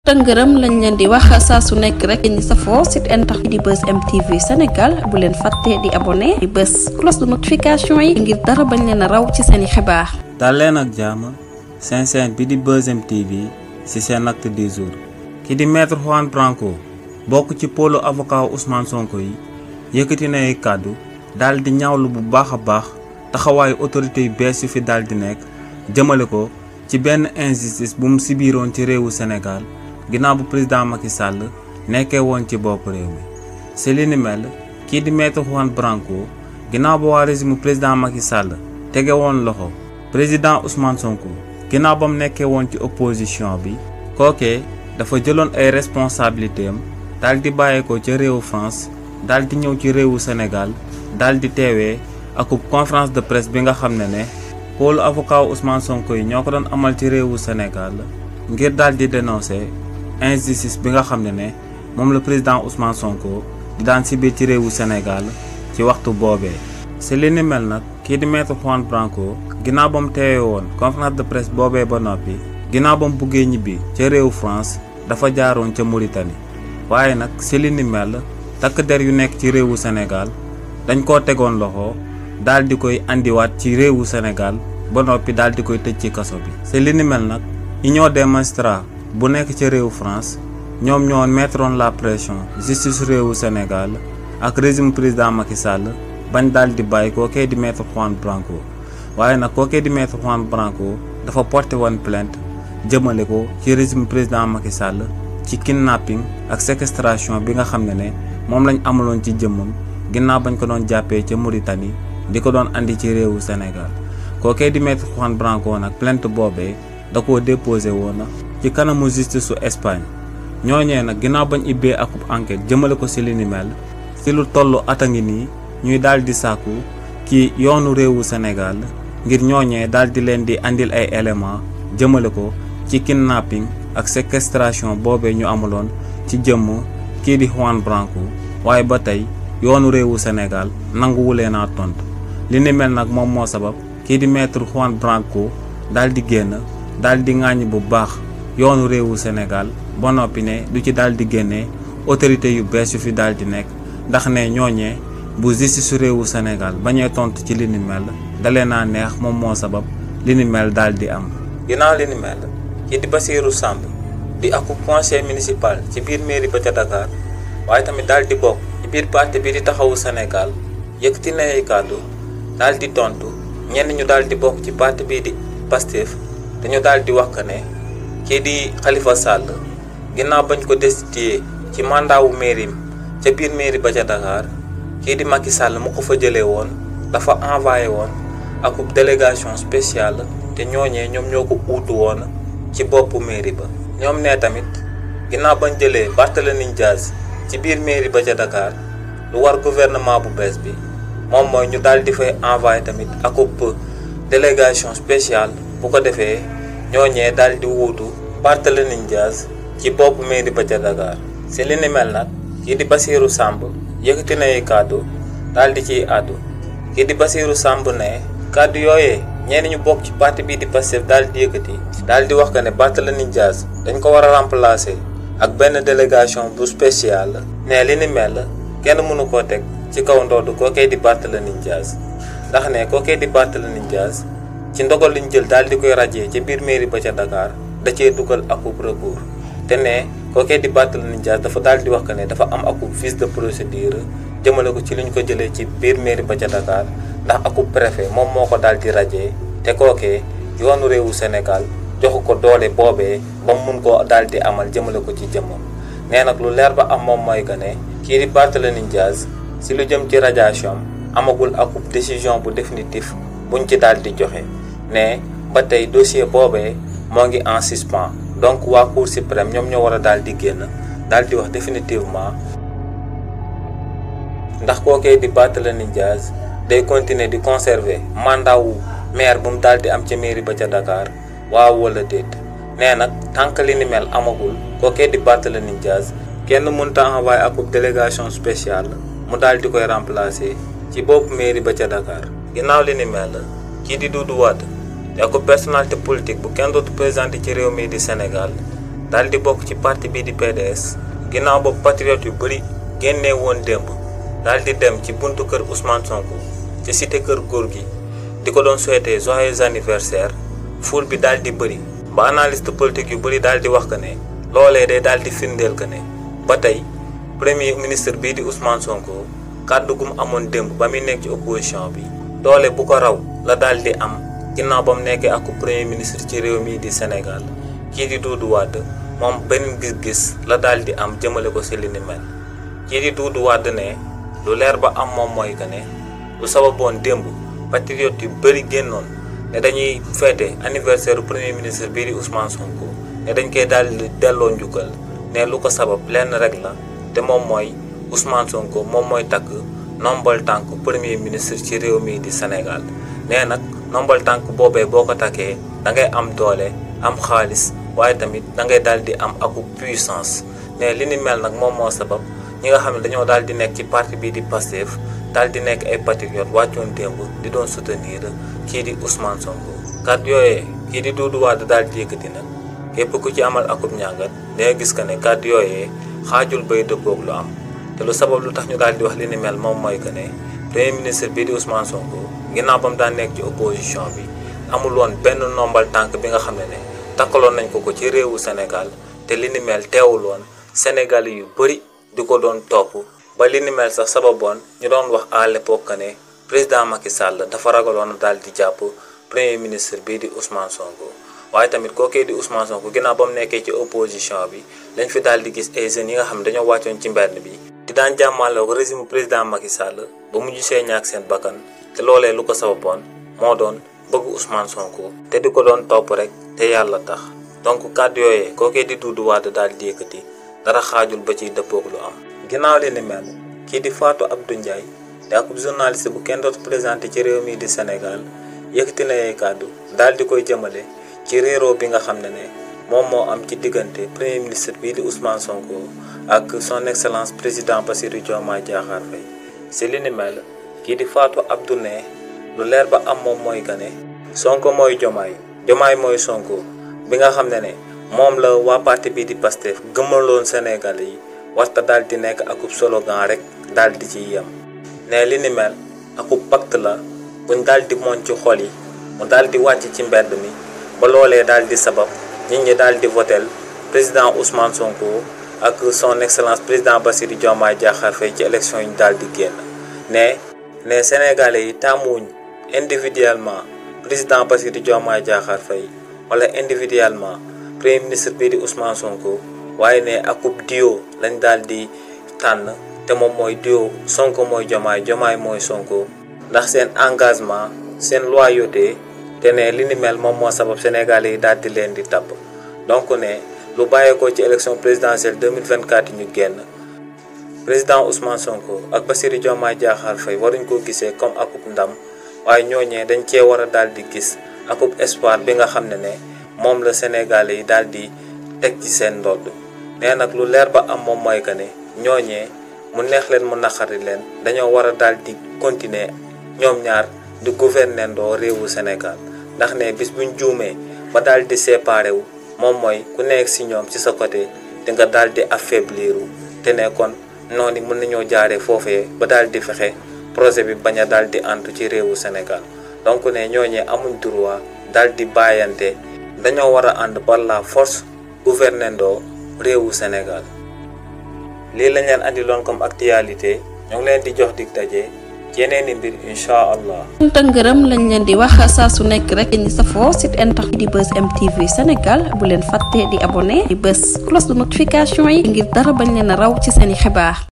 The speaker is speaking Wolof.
tëngërëm lañ leen di wax saa su nekk rek ñi safoo site internet di Buzz M TV Sénégal bu leen fàtte di abonné di bës cloche de notification yi ngir dara bañ leen a raw ci seeni xibaar. dal leen ak jàmm seen bi di Buzz M TV ci seen acte du jour ki di maître Juan Branco bokk ci pôlu avocat Ousmane Sonko yi yëkkati na ay kàddu daal di ñaawlu bu baax a baax taxawaayu autorité yu bees yu fi daal di nekk jëmale ko ci benn injustice bu mu sibiroon ci réewu Sénégal ginnaaw bu président Macky Sall nekkee woon ci bopp réew mi ci li ni mel kii di maître Juan Branco ginnaaw ba waa régime président Macky Sall tege woon loxo président Ousmane Sonko ginnaaw ba mu nekkee woon ci opposition bi kookee dafa jëloon ay responsabilités am daal di bàyyeekoo ca réewu France daal di ñëw ci réewu Sénégal daal di teewee akub conférence de presse bi nga xam ne pôlu avocat Ousmane Sonko yi ñoo ko doon amal ci réewu Sénégal ngir daal di dénoncer injustice bi nga xam ne moom la président Ousmane Sonko di daan si biir ci réewu Sénégal ci waxtu boobee. si li ni mel nag kii di maître Juan Branco ginnaaw ba mu teewee woon conférence de presse boobee ba noppi ginnaaw ba mu buggee ñibbi ca réewu France dafa jaaroon ca Mauritanie waaye nag si li ni mel takk der yu nekk ci réewu Sénégal dañ koo tegoon loxo daal di koy andiwaat ci réewu Sénégal ba noppi daal di koy tëj ci kaso bi. si li ni mel nag union des magistrats bu nekk ca réewu France ñoom ñoo mettroon la pression justice réewu Sénégal ak régime président Macky Sall bañ daal di bàyyi kookee di maître Juan Branco waaye nag kookee di maître Juan Branco dafa porté woon plainte jëmale ko ci régime président Macky Sall ci kidnapping ak séquestration bi nga xam ne moom lañ amaloon ci jëmmam ginnaaw bañ ko doon jàppee ca Mauritanie di ko doon andi ci réewu Sénégal kookee di maître Juan Branco nag plainte boobee da koo déposé woon ci kanamu justice su Espagne ñooñee nag ginnaaw bañ ibbee akub enquête jëmale ko ci li ni mel ci lu tollu at a ngi nii ñuy daal di sàkku ci yoonu réewu Sénégal ngir ñooñee daal di leen di andil ay éléments jëmale ko ci kidnapping ak séquestration boobee ñu amaloon ci jëmm kii di Juan Branco waaye ba tey yoonu réewu Sénégal nanguwulee naa tontu li ni mel nag moom moo sabab kii di maître Juan Branco daal di génn daal di ŋàññ bu baax yoonu réewu Sénégal ba noppi ne du ci daal di génnee autorité yu bees yu fi daal di nekk ndax ne ñooñee bu justice su réewu Sénégal bañee tontu ci li ni mel dalee naa neex moom moo sabab li ni mel daal di am. ginnaaw li ni mel kii di Bassirou Samb di akub conseil municipal ci biir mairie ba ca Dakar waaye tamit daal di bokk ci biir parti bi di taxawu Sénégal yëkkati na ay kàddu daal di tontu ñenn ñu daal di bokk ci parti bii di Pastef dañu daal di wax ne kii di Khalifa Sall ginnaaw bañ ko destitué ci mandat wu mairie ca biir mairie ba ca Dakar kii di Macky Sall mu ko fa jëlee woon dafa envoyé woon akub délégation spéciale te ñooñee ñoom ñoo ko uutu woon ci boppu mairie ba. ñoom ne tamit ginnaaw bañ jëlee Barthélémy Dias ci biir mairie ba ca Dakar lu war gouvernement bu bees bi moom mooy ñu daal di fay envoyé tamit akub délégation spéciale bu ko defee ñooñee daal di wuutu Barthélémy Dias ci boppu mairie ba ca Dakar. si li ni mel nag kii di Bassirou Samb yëkkati na ay kàddu daal di ciy àddu kii di Bassirou Samb ne kàddu yooyee ñenn ñu bokk ci parti bii di Pastef daal di yëkkati daal di wax que ne Barthélémy Dias dañ ko war a remplacer ak benn délégation bu spéciale ne li ni mel kenn mënu koo teg ci kaw ndodd kookee di Barthélémy Dias ndax ne kookee di Barthélémy Dias ci ndogal liñ jël daal di koy rajee ci biir mairie ba ca Dakar da cee dugal akub recours te ne kookee di Barthélémy Dias dafa daal di wax que ne dafa am akub fiche de procédure jëmale ko ci liñ ko jëlee ci biir mairie ba ca Dakar ndax akub préfet moom moo ko daal di rajee te kookee yoonu réewu Sénégal joxu ko doole boobee ba mu mun koo daal di amal jëmale ko ci jëmmam nee nag lu leer ba am moom mooy que ne kii di Barthélémy Dias si lu jëm ci radiation amagul akub décision bu définitif buñ ci daal di joxe ne ba tey dossier boobee moo ngi en suspens donc waa Cour suprême ñoom ñoo war a daal di génn daal di wax définitivement ndax kookee di Barthélémy Dias day continuer di conserver mandat wu maire bu mu daal di am ca mairie ba ca Dakar waaw wala déet nee nag tànk li ni mel amagul kookee di Barthélémy Dias kenn mënut a envoyé akub délégation spéciale mu daal di koy remplacer ci bopp mairie ba ca Dakar. ginnaaw li ni mel kii di Doudou Wade te akub personnalité politique bu kenn dootu présenté ci réew mi di Sénégal daal di bokk ci parti bii di PDS ginnaaw boobu patriote yu bëri génnee woon démb daal di dem ci buntu kër Ousmane Sonko ci cité kër góor gi di ko doon souhaiter joyeux anniversaire foule bi daal di bëri ba analyste politique yu bëri daal di wax que ne loolee day daal di firndeel que ne ba tey premier ministre bii di Ousmane Sonko kàddu gum amoon démb ba muy nekk ci opposition bi doole bu ko raw la daal di am ginnaaw ba mu nekkee ak premier ministre ci réew mii di Sénégal kii di Doudou Wade moom benn gis-gis la daal di am jëmale ko ci li ni mel kii di Doudou Wade ne lu leer ba am moom mooy que ne lu sababoon démb patriote yu bëri génnoon ne dañuy fêter anniversaire premier ministre bii di Ousmane Sonko ne dañ koy daal di delloo njukkal ne lu ko sabab lenn rek la te moom mooy Ousmane Sonko moom mooy takk nombal tànk premier ministre ci réew mii di Sénégal nee nag nombal tànk boobee boo ko takkee da ngay am doole am xaalis waaye tamit da ngay daal di am aku puissance ne li ni mel nag moom moo sabab ñi nga xam ne dañoo daal di nekk ci parti bii di Pastef daal di nekk ay patriote wàccoon démb di doon soutenir kii di Ousmane Sonko kàddu yooyee kii di Doudou Wade daal di yëkkati nag képp ku ci amal akub ñàngat danga gis que ne kàddu yooyee xaajul bay dëppoog lu am te lu sabab lu tax ñu daal di wax li ni mel moom mooy que ne premier ministre bii di Ousmane Sonko ginnaaw ba mu daan nekk ci opposition bi amul woon benn nombal tànk bi nga xam ne takkaloon nañ ko ci réewu Sénégal te li ni mel teewul woon Sénégal yu bëri di ko doon topp ba li ni mel sax sababoon ñu doon wax à l'époque que ne président Macky Sall dafa ragaloon daal di jàpp premier ministre bii di Ousmane Sonko waaye tamit kookee di Ousmane Sonko ginnaaw ba mu nekkee ci opposition bi lañ fi daal di gis ay jeunes yi nga xam ne dañoo wàccoon ci mbedd bi di daan jàmmaloo ko régime président Macky Sall ba mujj see ñàkk seen bakkan te loolee lu ko sababoon moo doon bëgg Ousmane Sonko te di ko doon topp rek te yàlla tax donc kàddu yooyee kookee di Doudou Wade daal di yëkkati dara xaajul ba ciy dëppoog lu am. ginnaaw li ni mel kii di Fatou Abdou Ndiaye di ak journaliste bu kenn dootu présenté ci réew mii di Sénégal yëkkati na ay kàddu daal di koy jëmale ci réeroo bi nga xam ne moom moo am ci diggante premier ministre bii di Ousmane Sonko ak son excellence président Bassirou Diomaye Diakhar Faye si li ni mel kii di Fatou Abdou ne lu leer ba am moom mooy que ne Sonko mooy Diomaye mooy Sonko bi nga xam ne moom la waa parti bii di Pastef gëmaloon Sénégal yi warta daal di nekk akub slogan rek daal di ci yem ne li ni mel akub pacte la buñ daal di moon ci xol yi mu daal di wàcc ci mbedd mi ba loolee daal di sabab nit ñi daal di votel président Ousmane Sonko ak son excellence président Bassirou Diomaye Diakhar Faye ci élection yi ñu daal di génn ne Sénégalais yi tàmmuwuñ individuellement président Bassirou Diomaye Diakhar Faye wala individuellement premier ministre bii di Ousmane Sonko waaye ne akub duo lañ daal di tànn te moom mooy duo Sonko mooy Diomaye mooy Sonko ndax seen engagement seen loyauté te ne li ni mel moom moo sabab Sénégalais yi daal di leen di tabb donc ne lu bàyyeekoo ci élection présidentielle 2024 ñu génn président Ousmane Sonko ak Bassirou Diomaye Diakhar Faye waruñ ko gisee comme akub ndam waaye ñooñee dañ cee war a daal di gis akub espoir bi nga xam ne moom la Sénégalais yi daal di teg ci seen ndodd nee nag lu leer ba am moom mooy que ne ñooñee mu neex leen mu naqari leen dañoo war a daal di continuer ñoom ñaar di gouverner ndoo réewu Sénégal ndax ne bis buñ juumee ba daal di séparé wu moom mooy ku nekk ci ñoom ci sa côté di nga daal di affaiblir te ne kon noonu mën nañoo jaaree foofee ba daal di fexe projet bi bañ a daal di antu ci réewu Sénégal donc ne ñooñee amuñ droit daal di bàyyante dañoo war a ànd par la force gouverner ndoo réewu Sénégal lii lañ leen andiloon comme actualité ñoo ngi leen di jox dig daje yeneen i mbir incha allah. sant ngërëm lañ leen di wax saa su nekk rek ñi safoo site internet di Buzz M TV Sénégal bu leen fàtte di abonné di bës cloche de notification yi ngir dara bañ leen a raw ci seeni xibaar.